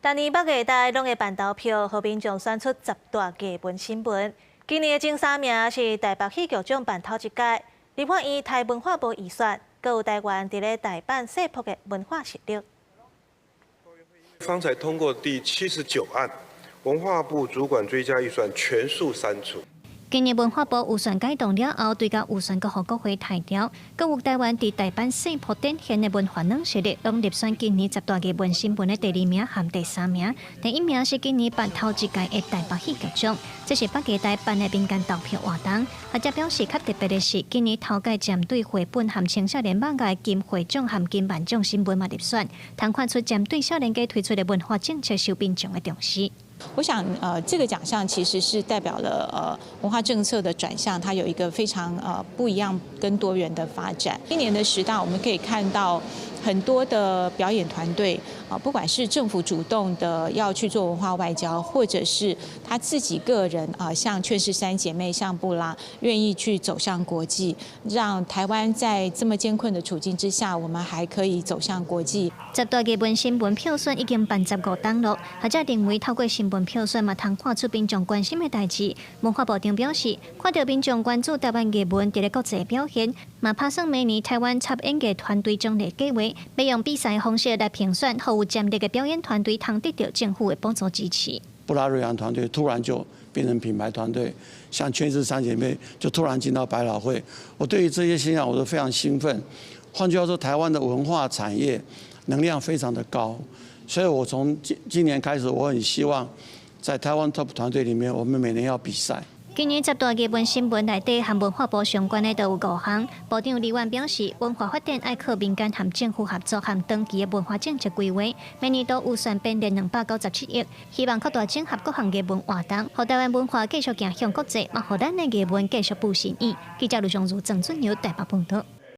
逐年北藝大攏會辦投票，予民眾選出十大藝文新聞。今年的前三名是台北戲劇獎辦頭一屆，立法院提文化部預算，閣有台灣佇咧大阪世博的文化實力。方才通過第79案，文化部主管追加預算全數刪除。今年文化部預算改動了後，追加預算閣予國會提掉，閣有台灣佇大阪世博展現的文化軟實力，攏入選今年十大藝文新聞的第二名和第三名。第一名是今年辦頭一屆的台北戲劇獎，這是北藝大辦的民間投票活動。學者表示，較特別的是，今年頭屆針對繪本和青少年漫畫的金繪獎和金漫獎新聞嘛入選，通看出針對少年家推出的文化政策受民眾的重視。我想，這個獎項其實是代表了文化政策的轉向，它有一個非常不一樣跟多元的發展。今年的十大，我們可以看到很多的表演團隊啊，不管是政府主動的要去做文化外交，或者是他自己個人啊，像勸世三姐妹、像布拉，願意去走向國際，讓台灣在這麼艱困的處境之下，我們還可以走向國際。十大藝文新聞票選已經辦15冬咯，學者認為透過新聞票選嘛，通看出民眾關心的代誌。文化部長表示，看著民眾關注台灣藝文佇咧國際表現，嘛拍算明年台灣插演藝團隊獎勵計劃，欲用比賽方式來評選，予有潛力的表演團隊通得著政府的補助支持。布拉瑞揚團隊突然就變成品牌團隊，像勸世三姐妹就突然進到百老匯。我對於這些現象我都非常興奮。換句話說，台灣的文化產業能量非常的高，所以我從今今年開始，我很希望在台灣 Top 團隊裡面，我們每年要比賽。今年十大藝文新聞內底和文化部相關的都有五項。部長李萬表示，文化發展愛靠民間和政府合作和長期的文化政策規劃。明年度預算編列297億，希望擴大整合各項藝文活動，予台灣文化繼續行向國際，嘛予咱的藝文繼續布新意。記者盧松如、鄭俊友台北報道。